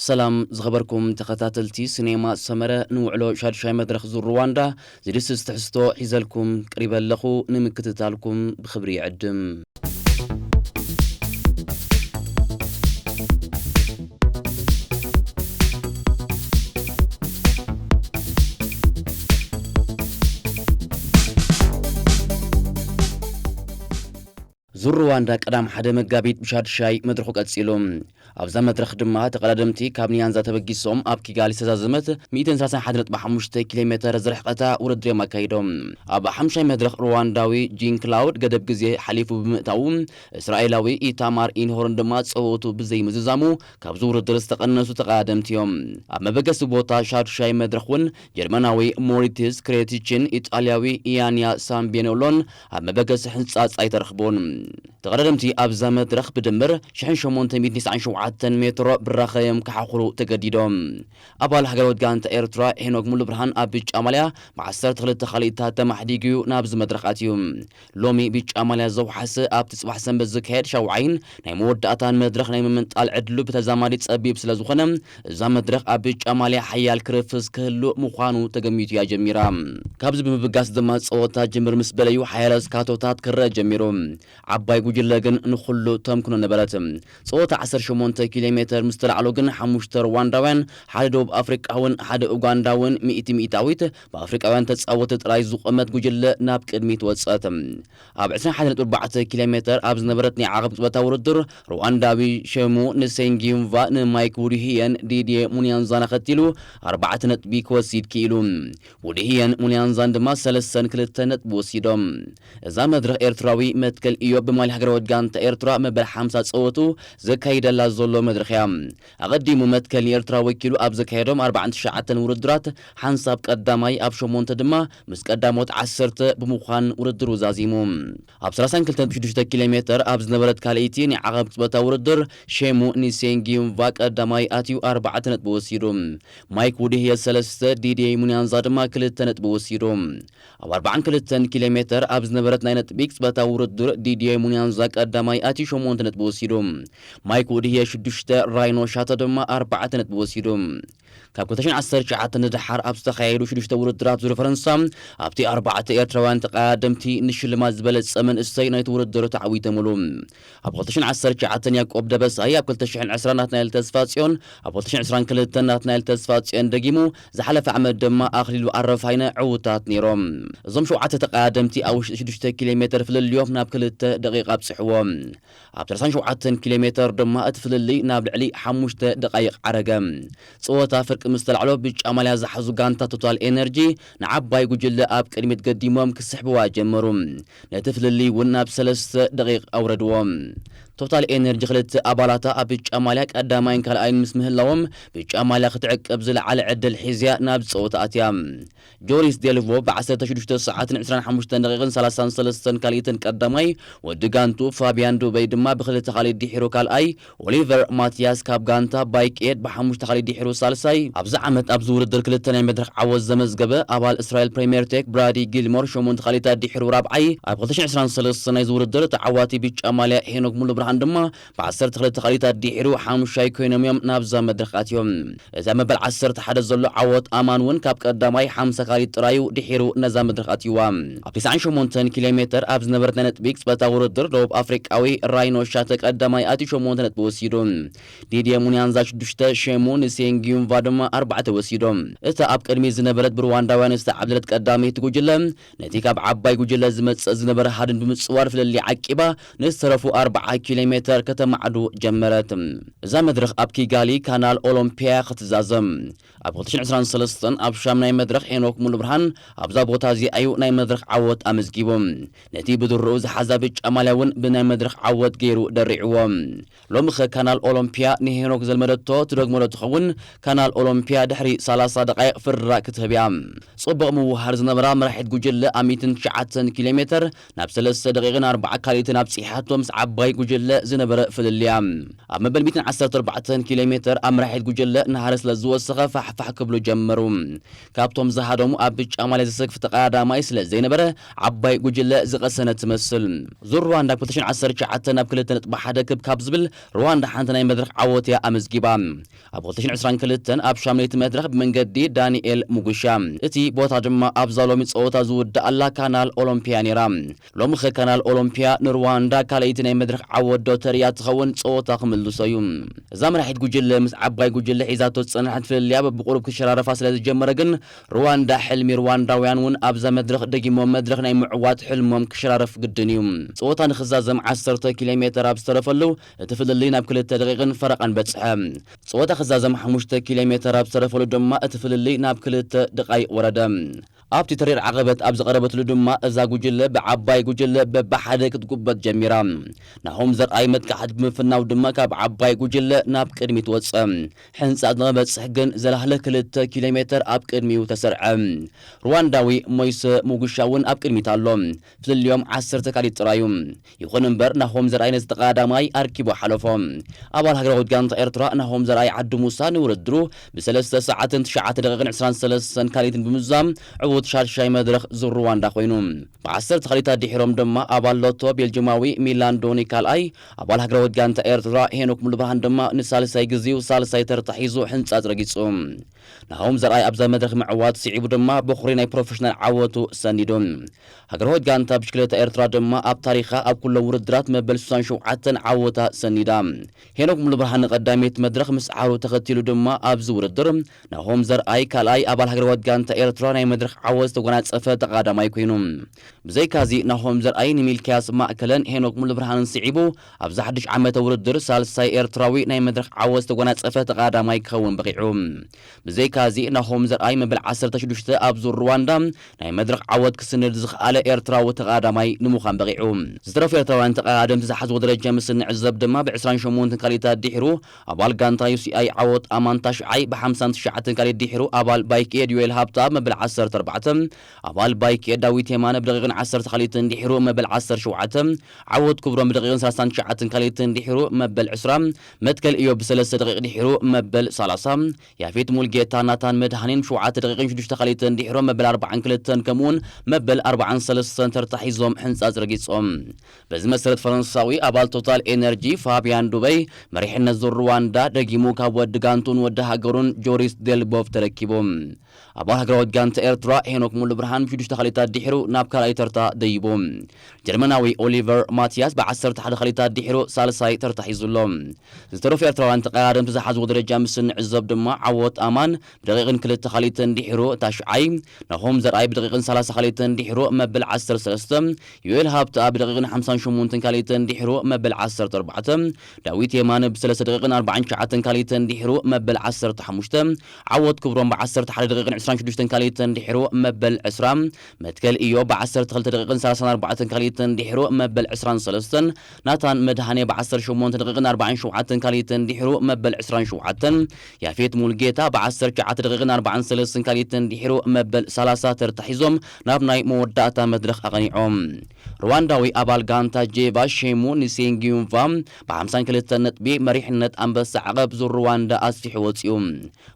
ሰላም ዝኸበርኩም ተኸታተልቲ ሲኔማ ሰመረ፣ ንውዕሎ ሻዱሻይ መድረኽ ዙር ሩዋንዳ ዝድስስ ትሕዝቶ ሒዘልኩም ቅሪበ ኣለኹ። ንምክትታልኩም ብኽብሪ ይዕድም። ዙር ሩዋንዳ ቀዳም ሓደ መጋቢት ብሻዱሻይ መድረኹ ቀጺሉ። ኣብዛ መድረኽ ድማ ተቐዳደምቲ ካብ ኒያንዛ ተበጊሶም ኣብ ኪጋሊ ዝተዛዘመት ሚእትን ሰላሳን ሓደን ነጥቢ ሓሙሽተ ኪሎ ሜተር ዝርሕቐታ ውድድር እዮም ኣካይዶም። ኣብ ሓሙሻይ መድረኽ ሩዋንዳዊ ጂን ክላውድ ገደብ ግዜ ሓሊፉ ብምእታዉ፣ እስራኤላዊ ኢታማር ኢንሆርን ድማ ጸወቱ ብዘይምዝዛሙ ካብዚ ውድድር ዝተቐነሱ ተቐዳደምቲ እዮም። ኣብ መበገሲ ቦታ ሻዱሻይ መድረኽ እውን ጀርመናዊ ሞሪትስ ክሬቲችን ኢጣልያዊ ኢያንያ ሳምቢኖሎን ኣብ መበገሲ ሕንጻጽ ኣይተረኽቡን። ተቐዳደምቲ ኣብዛ መድረኽ ብድምር ሽሕን ሸሞንተ ሚእትን ተስዓን ሸውዓተን ሜትሮ ብራኸ እዮም ክሓኹሩ ተገዲዶም። ኣባል ሃገራዊት ጋንታ ኤርትራ ሄኖክ ሙሉብርሃን ኣብ ብጫ ማልያ ብዓሰርተ ክልተ ካልኢታት ተማሕዲጉ እዩ ናብዚ መድረኽ ኣትዩ። ሎሚ ብጫ ማልያ ዘውሓሰ ኣብቲ ጽባሕ ሰንበት ዝካየድ ሻውዓይን ናይ መወዳእታን መድረኽ ናይ ምምንጣል ዕድሉ ብተዛማዲ ጸቢብ ስለ ዝኾነ፣ እዛ መድረኽ ኣብ ብጫ ማልያ ሓያል ክርፍስ ክህሉ ምዃኑ ተገሚቱ እያ ጀሚራ። ካብዚ ብምብጋስ ድማ ጸወታ ጅምር ምስ በለዩ ሓያለ ስካቶታት ክረአ ጀሚሩ። ዓባይ ጉጅለ ግን ንኹሉ ተምክኖ ነበረት። ጸወታ ዓሰርተ ሸሞንተ ኪሎ ሜተር ምስ ተላዕሎ ግን ሓሙሽተ ሩዋንዳውያን፣ ሓደ ደቡብ ኣፍሪቃውን ሓደ ኡጋንዳውን ሚእቲ ሚእታዊት ብኣፍሪቃውያን ተጻወቲ ጥራይ ዝቖመት ጉጅለ ናብ ቅድሚት ወጸት። ኣብ ዕስራን ሓደን ነጥቢ ኣርባዕተ ኪሎ ሜተር ኣብ ዝነበረት ናይ ዓቐብ ቅጽበታዊ ውድድር፣ ሩዋንዳዊ ሸሙ ንሴንጊዩምቫ ንማይክ ውድሂየን ዲድየ ሙንያንዛን ኣኸቲሉ ኣርባዕተ ነጥቢ ክወስድ ክኢሉ። ውድሂየን ሙንያንዛን ድማ ሰለስተን ክልተ ነጥቢ ወሲዶም። እዛ መድረኽ ኤርትራዊ መትከል ኢዮብ ብማልያ ሃገራዊት ጋንታ ኤርትራ መበል ሓምሳ ጸወቱ ዘካይደላ ዘሎ መድረኽ እያ። ኣቐዲሙ መትከል ንኤርትራ ወኪሉ ኣብ ዘካየዶም ኣርባዓን ትሽዓተን ውድድራት ሓንሳብ ቀዳማይ፣ ኣብ ሸሞንተ ድማ ምስ ቀዳሞት ዓሰርተ ብምዃን ውድድሩ ዛዚሙ። ኣብ ሰላሳን ክልተን ነጥቢ ሽዱሽተ ኪሎ ሜተር ኣብ ዝነበረት ካልኣይቲ ናይ ዓቐብ ቅጽበታዊ ውድድር፣ ሼሙ ኒሴንጊዩምቫ ቀዳማይ ኣትዩ ኣርባዕተ ነጥቢ ወሲዱ። ማይክ ውድህየ ሰለስተ፣ ዲድየ ሙንያንዛ ድማ ክልተ ነጥቢ ወሲዱ። ኣብ ኣርባዓን ክልተን ኪሎ ሜተር ኣብ ዝነበረት ናይ ነጥቢ ቅጽበታዊ ውድድር፣ ዲድየ ሙንያንዛ ቀዳማይ ኣትዩ ሸሞንተ ነጥቢ ወሲዱ። ማይክ ውድህየ ሽዱሽተ፣ ራይኖ ሻተ ድማ ኣርባዕተ ነጥቢ ወሲዱ። ካብ ክልተ ሽሕን ዓሰርተ ትሽዓተን ንደሓር ኣብ ዝተኻየዱ ሽዱሽተ ውድድራት ዙር ፈረንሳ፣ ኣብቲ ኣርባዕተ ኤርትራውያን ተቐዳደምቲ ንሽልማት ዝበለጸ መንእሰይ ናይቲ ውድድር ተዓዊተሙሉ። ኣብ ክልተ ሽሕን ዓሰርተ ትሽዓተን ያቆብ ደበሳይ፣ ኣብ ክልተ ሽሕን ዕስራን ናትናኤል ተስፋጽዮን፣ ኣብ ክልተ ሽሕን ዕስራን ክልተን ናትናኤል ተስፋጽዮን ደጊሙ፣ ዝሓለፈ ዓመት ድማ ኣኽሊሉ ኣረፋይነ ዕዉታት ነይሮም። እዞም ሸውዓተ ተቐዳደምቲ ኣብ ውሽጢ ሽዱሽተ ኪሎ ሜተር ፍልልዮም ናብ ክልተ ደቂቕ ኣብጽሕዎም። ኣብ ሰላሳን ሸውዓተን ኪሎ ሜተር ድማ እቲ ፍልልይ ናብ ልዕሊ ሓሙሽተ ደቓይቕ ዓረገ። ጸወታ ፍርቂ ምስ ተላዕሎ፣ ብጫ ማልያ ዝሓዙ ጋንታ ቶታል ኤነርጂ ንዓባይ ጉጅለ ኣብ ቅድሚት ገዲሞም ክስሕብዋ ጀመሩ። ነቲ ፍልልይ እውን ናብ ሰለስተ ደቂቕ ኣውረድዎ። ቶታል ኤነርጂ ክልተ ኣባላታ ኣብ ብጫ ማልያ ቀዳማይን ካልኣይን ምስ ምህላዎም፣ ብጫ ማልያ ክትዕቅብ ዝለዓለ ዕድል ሒዝያ ናብ ጸወታ ኣትያ። ጆሪስ ዴልቮ ብ ዓሰርተ ሽዱሽተ ሰዓትን ዕስራን ሓሙሽተን ደቂቕን ሰላሳን ሰለስተን ካልኢትን ቀዳማይ፣ ወዲ ጋንቱ ፋቢያን ዱበይ ድማ ብክልተ ካልኢት ድሒሩ ካልኣይ፣ ኦሊቨር ማቲያስ ካብ ጋንታ ባይክ ኤድ ብሓሙሽተ ካልኢት ድሒሩ ሳልሳይ፣ ኣብዚ ዓመት ኣብዚ ውድድር ክልተ ናይ መድረኽ ዓወት ዘመዝገበ ኣባል እስራኤል ፕሪምየር ቴክ ብራዲ ጊልሞር ሸሞንተ ካልኢታት ድሒሩ ራብዓይ፣ ኣብ ክልተ ሽሕን ዕስራን ሰለስተን ናይዚ ውድድር ተዓዋቲ ብጫ ማልያ ሄኖክ ሙሉብርሃን ድማ ብዓሰርተ ክልተ ካልኢታት ድሒሩ ሓሙሻይ ኮይኖም እዮም ናብዛ መድረኽ ኣትዮም። እቲ ኣብ መበል ዓሰርተ ሓደ ዘሎ ዓወት ኣማን እውን ካብ ቀዳማይ ሓምሳ ካልኢት ጥራዩ ድሒሩ ነዛ መድረኽ ኣትይዋ። ኣብ ተስዓን ሸሞንተን ኪሎ ሜተር ኣብ ዝነበረት ናይ ነጥቢ ቅጽበታዊ ውድድር፣ ደቡብ ኣፍሪቃዊ ራይኖ ሻተ ቀዳማይ ኣትዩ ሸሞንተ ነጥቢ ወሲዱ። ዲድየ ሙንያንዛ ሽዱሽተ፣ ሼሙ ንሴንጊዩምቫ ድማ ኣርባዕተ ወሲዶም። እታ ኣብ ቅድሚት ዝነበረት ብሩዋንዳውያን ዝተዓብለለት ቀዳመይቲ ጉጅለ፣ ነቲ ካብ ዓባይ ጉጅለ ዝመጽእ ዝነበረ ሃድን ብምጽዋር ፍልልይ ዓቂባ፣ ንዝተረፉ ኣርብዓ ኪሎ ሜተር ከተማዕዱ ጀመረት። እዛ መድረኽ ኣብ ኪጋሊ ካናል ኦሎምፒያ ክትዛዘም። ኣብ ክልተ ሽሕን ዕስራን ሰለስተን ኣብ ሻምናይ መድረኽ ሄኖክ ሙሉብርሃን ኣብዛ ቦታ እዚኣ እዩ ናይ መድረኽ ዓወት ኣመዝጊቡ። ነቲ ብድሮኡ ዝሓዛ ብጫ ማልያ እውን ብናይ መድረኽ ዓወት ገይሩ ደሪዕዎ። ሎሚ ኸ ካናል ኦሎምፒያ ንሄኖክ ዘልመደቶ ትደግመዶ ትኸውን? ካናል ኦሎምፒያ ድሕሪ ሰላሳ ደቓይቕ ፍራ ክትህብ እያ። ጽቡቕ ምውሃር ዝነበራ መራሒት ጉጅለ ኣብ ሚእትን ትሽዓተን ኪሎ ሜተር ናብ ሰለስተ ደቂቕን ኣርባዓ ካልኢትን ኣብጺሓቶ ምስ ዓባይ ጉጅለ ዝነበረ ፍልልያ። ኣብ መበል ሚእትን ዓሰርተ ኣርባዕተን ኪሎ ሜተር ኣምራሒት ጉጅለ ናህሪ ስለ ዝወሰኸ ፋሕፋሕ ክብሉ ጀመሩ። ካብቶም ዝሃደሙ ኣብ ብጫ ማልያ ዝሰግፍ ተቐዳዳማይ ስለ ዘይነበረ ዓባይ ጉጅለ ዝቐሰነ ትመስል። ዙር ሩዋንዳ ክልተ ሽሕን ዓሰርተ ትሽዓተን ናብ ክልተ ነጥቢ ሓደ ክብ ካብ ዝብል ሩዋንዳ ሓንቲ ናይ መድረኽ ዓወት እያ ኣመዝጊባ። ኣብ ክልተ ሽሕን ዕስራን ክልተን ኣብ ሻምነይቲ መድረኽ ብመንገዲ ዳንኤል ሙጉሻ፣ እቲ ቦታ ድማ ኣብዛ ሎሚ ጸወታ ዝውድኣላ ካናል ኦሎምፒያ ነይራ። ሎሚ ኸ ካናል ኦሎምፒያ ንሩዋንዳ ካልኣይቲ ናይ መድረኽ ዓወት ዶ ተርእያ ትኸውን? ጸወታ ክምልሶ እዩ። እዛ መራሒት ጉጅለ ምስ ዓባይ ጉጅለ ሒዛቶ ዝጸንሐት ፍልልያ በብቁሩብ ክሸራረፋ ስለ ዝጀመረ ግን ሩዋንዳ፣ ሕልሚ ሩዋንዳውያን እውን ኣብዛ መድረኽ ደጊሞም መድረኽ ናይ ምዕዋት ሕልሞም ክሸራረፍ ግድን እዩ። ጸወታ ንኽዛዘም ዓሰርተ ኪሎ ሜተር ኣብ ዝተረፈሉ እቲ ፍልልይ ናብ ክልተ ደቂቕን ፈረቓን በጽሐ። ጸወታ ክዛዘም ሓሙሽተ ኪሎ ሜተር ኣብ ዝተረፈሉ ድማ እቲ ፍልልይ ናብ ክልተ ደቓይቕ ወረደ። ኣብቲ ተሪር ዓቐበት ኣብ ዝቐረበትሉ ድማ እዛ ጉጅለ ብዓባይ ጉጅለ በብሓደ ክትጉበጥ ጀሚራ። ናሆም ዘርኣይ መጥቃዕቲ ብምፍናው ድማ ካብ ዓባይ ጉጅለ ናብ ቅድሚት ወጸ። ሕንጻት ንኽበጽሕ ግን ዘላህለ ክልተ ኪሎ ሜተር ኣብ ቅድሚኡ ተሰርዐ። ሩዋንዳዊ ሞይሰ ሙጉሻ እውን ኣብ ቅድሚት ኣሎ። ፍልልዮም ዓሰርተ ካሊት ጥራዩ። ይኹን እምበር ናሆም ዘርኣይ ነዚ ተቐዳዳማይ ኣርኪቡ ሓለፎ። ኣባል ሃገራዊት ጋንታ ኤርትራ ናሆም ዘርኣይ ዓዲ ሙሳ ንውድድሩ ብሰለስተ ሰዓትን ትሽዓተ ደቂቕን ዕስራን ሰለስተን ካሊትን ብምዛም ዕዉት ሻድሻይ መድረኽ ዙር ሩዋንዳ ኮይኑ። ብዓሰርተ ካሊት ኣድሒሮም ድማ ኣባል ሎቶ ቤልጅማዊ ሚላን ዶኒ ካልኣይ፣ ኣባል ሃገራዊት ጋንታ ኤርትራ ሄኖክ ሙሉብርሃን ድማ ንሳልሳይ ግዜኡ ሳልሳይ ተርታ ሒዙ ሕንጻጽ ረጊጹ። ናሆም ዘርኣይ ኣብዛ መድረኽ ምዕዋት ስዒቡ ድማ በኹሪ ናይ ፕሮፌሽናል ዓወቱ ሰኒዱ። ሃገራዊት ጋንታ ብሽክለታ ኤርትራ ድማ ኣብ ታሪኻ ኣብ ኩሎም ውድድራት መበል ስሳን ሸውዓተን ዓወታ ሰኒዳ። ሄኖክ ሙሉብርሃን ንቐዳመይቲ መድረኽ ምስዓሩ ተኸቲሉ ድማ ኣብዚ ውድድር ናሆም ዘርኣይ ካልኣይ ኣባል ሃገራዊት ጋንታ ኤርትራ ናይ መድረኽ ዓወት ዝተጎናጸፈ ተቐዳዳማይ ኮይኑ። ብዘይካዚ ናሆም ዘርኣይ ንሚልክያስ ማእከለን ሄኖክ ሙሉብርሃንን ስዒቡ ኣብዚ ሓድሽ ዓመተ ውድድር ሳልሳይ ኤርትራዊ ናይ መድረኽ ዓወት ዝተጎናጸፈ ተቐዳዳማይ ክኸውን በቒዑ። ብዘይካዚ ናሆም ዘርኣይ መበል ዓሰርተ ሽዱሽተ ኣብ ዙር ሩዋንዳ ናይ መድረኽ ዓወት ክስንድ ዝኸኣለ ኤርትራዊ ተቐዳዳማይ ንምዃን በቒዑ። ዝተረፉ ኤርትራውያን ተቐዳደምቲ ዝሓዝዎ ደረጃ ምስ እንዕዘብ ድማ ብ ዕስራን ሸሞንተን ካሊት ኣድሒሩ ኣባል ጋንታ ዩ ሲ ኣይ ዓወት ኣማን ታሽዓይ ብ ሓምሳን ትሽዓተን ካሊት ድሒሩ ኣባል ባይክ ኤድ ዮኤል ሃብታ መበል ዓሰርተ ኣርባዕተ፣ ኣባል ባይክ ኤድ ዳዊት የማነ ብደቂቕን ዓሰርተ ካሊትን ድሒሩ መበል ዓሰርተ ሸውዓተ፣ ዓወት ክብሮም ብደቂቕን ሰላሳን ትሽዓተን ካሊትን ድሒሩ መበል ዕስራ፣ መትከል እዮብ ብሰለስተ ደቂቕ ድሒሩ መበል ሰላሳ፣ ያፌት ሙልጌታ ናታን መድሃኔን ብ ሸውዓተ ደቂቕን ሽዱሽተ ካሊትን ድሒሩ መበል ኣርባዓን ክልተን ከምኡውን መበል ኣርባዓን ሰለስተን ተርታ ሒዞም ሕንጻጽ ረጊጾም። በዚ መሰረት ፈረንሳዊ ኣባል ቶታል ኤነርጂ ፋቢያን ዱበይ መሪሕነት ዙር ሩዋንዳ ደጊሙ ካብ ወዲ ጋንቱን ወዲ ሃገሩን ጆሪስ ዴልቦቭ ተረኪቡ። ኣባል ሃገራዊት ጋንታ ኤርትራ ሄኖክ ሙሉ ብርሃን ብሽዱሽተ ካሊታት ድሒሩ ናብ ካልኣይ ተርታ ደይቡ። ጀርመናዊ ኦሊቨር ማቲያስ ብዓሰርተ ሓደ ካሊታት ድሒሩ ሳልሳይ ተርታ ሒዙ ኣሎ። ዝተረፉ ኤርትራውያን ተቐዳደምቲ ዝሓዝዎ ደረጃ ምስ እንዕዘብ ድማ ዓወት ኣማን ብደቂቕን ክልተ ካሊትን ድሒሩ ታሽዓይ፣ ናሆም ዘርኣይ ብደቂቕን ሰላሳ ካሊትን ድሒሩ መበል ዓሰርተ ሰለስተ፣ ዮኤል ሃብተኣ ብደቂቕን ሓምሳን ሸሞንተን ካሊትን ድሒሩ መበል ዓሰርተ ኣርባዕተ፣ ዳዊት የማነ ብሰለስተ ደቂቕን ኣርባዓን ትሽዓተን ካሊትን ድሒሩ መበል ዓሰርተ ሓሙሽተ፣ ዓወት ክብሮም ብዓሰርተ ሓደ ደቂቕን ዕስራን ሽዱሽተን ካሊትን ድሒሩ መበል ዕስራ፣ መትከል እዮብ ብዓሰርተ ክልተ ደቂቕን ሰላሳን ኣርባዕተን ካሊትን ድሒሩ መበል ዕስራን ሰለስተን፣ ናታን መድሃኔ ብዓሰርተ ሸሞንተ ደቂቕን ኣርባዓን ሸውዓተን ካሊትን ድሒሩ መበል ዕስራን ሸውዓተን፣ ያፌት ሙልጌታ ብዓሰርተ ትሽዓተ ደቂቕን ኣርባዓን ሰለስተን ካሊትን ድሒሩ መበል ሰላሳ ተርታ ሒዞም ናብ ናይ መወዳእታ መድረኽ ኣቐኒዖም። ሩዋንዳዊ ኣባል ጋንታ ጄቫ ሼሙ ንሴንጊዩንቫ ብሓምሳን ክልተን ነጥቢ መሪሕነት ኣንበሳ ዓቐብ ዙር ሩዋንዳ ኣስፊሑ ወጺኡ።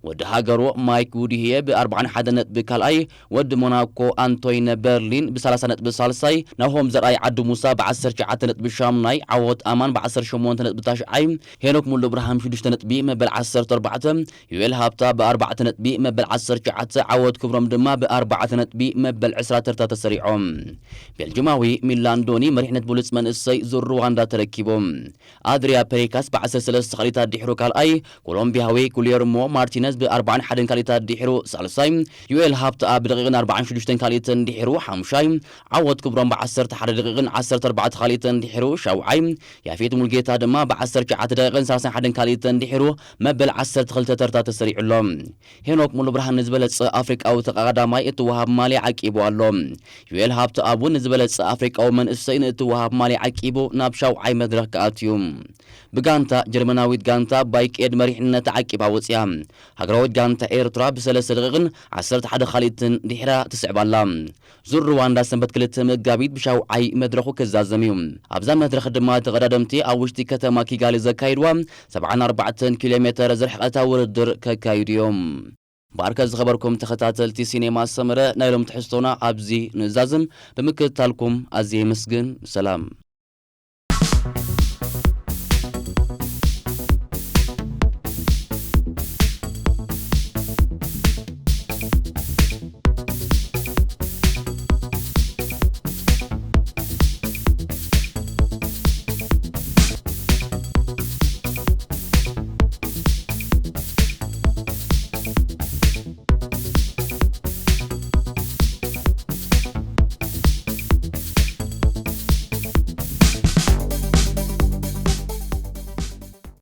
ወዲ ሃገሩ ማይክ ውድህየ ብኣርባዓን ሓደን ነጥቢ ካልኣይ፣ ወዲ ሞናኮ ኣንቶይነ በርሊን ብሰላሳ ነጥቢ ሳልሳይ፣ ናሆም ዘርኣይ ዓዲ ሙሳ ብዓሰርተ ትሽዓተ ነጥቢ ሻምናይ፣ ዓወት ኣማን ብዓሰርተ ሸሞንተ ነጥቢ ታሽዓይ፣ ሄኖክ ሙሉ ብርሃን ሽዱሽተ ነጥቢ መበል ዓሰርተ ኣርባዕተ፣ ዮኤል ሃብታ ብኣርባዕተ ነጥቢ መበል ዓሰርተ ትሽዓተ፣ ዓወት ክብሮም ድማ ብኣርባዕተ ነጥቢ መበል ዕስራ ተርታ ተሰሪዖም። ቤልጅማዊ ሚላን ዶኒ መሪሕነት ብሉጽ መንእሰይ ዙር ሩዋንዳ ተረኪቡ። ኣድሪያ ፔሪካስ ብዓሰርተ ሰለስተ ካሊታት ድሒሩ ካልኣይ፣ ኮሎምቢያዊ ጉሌርሞ ማርቲነዝ ብኣርባዓን ሓደን ካሊታት ድሒሩ ሳልሳይ፣ ዮኤል ሃብተኣ ብደቂቕን ኣርባዓን ሽዱሽተን ካሊትን ድሒሩ ሓሙሻይ፣ ዓወት ክብሮም ብዓሰርተ ሓደ ደቂቕን ዓሰርተ ኣርባዕተ ካሊትን ድሒሩ ሻውዓይ፣ ያፌት ሙልጌታ ድማ ብዓሰርተ ትሽዓተ ደቂቕን ሰላሳን ሓደን ካሊትን ድሒሩ መበል ዓሰርተ ክልተ ተርታ ተሰሪዑ ኣሎ። ሄኖክ ሙሉ ብርሃን ንዝበለጸ ኣፍሪቃዊ ተቐዳዳማይ እትወሃብ ማልያ ዓቂቡ ኣሎ። ዮኤል ሃብተኣብ እውን ንዝበለጸ ኣፍሪቃዊ መንእሰይ ንእትወሃብ ማልያ ዓቂቡ ናብ ሻውዓይ መድረኽ ክኣቱ እዩ። ብጋንታ ጀርመናዊት ጋንታ ባይክ ኤድ መሪሕነት ዓቂባ ወጺኣ። ሃገራዊት ጋንታ ኤርትራ ብሰለስተ ደቂቕን ዓሰርተ ሓደ ካሊትን ድሒራ ትስዕብ ኣላ። ዙር ሩዋንዳ ሰንበት ክልተ መጋቢት ብሻውዓይ መድረኹ ክዛዘም እዩ። ኣብዛ መድረኽ ድማ ተቐዳደምቲ ኣብ ውሽጢ ከተማ ኪጋሊ ዘካይድዋ ሰብዓን ኣርባዕተን ኪሎ ሜተር ዝርሕቐታ ውድድር ከካይዱ እዮም። ባርከ ዝኸበርኩም ተኸታተልቲ ሲኔማ ሰመረ፣ ናይ ሎም ትሕዝቶና ኣብዚ ንዛዝም። ብምክትታልኩም ኣዝየ የመስግን። ሰላም።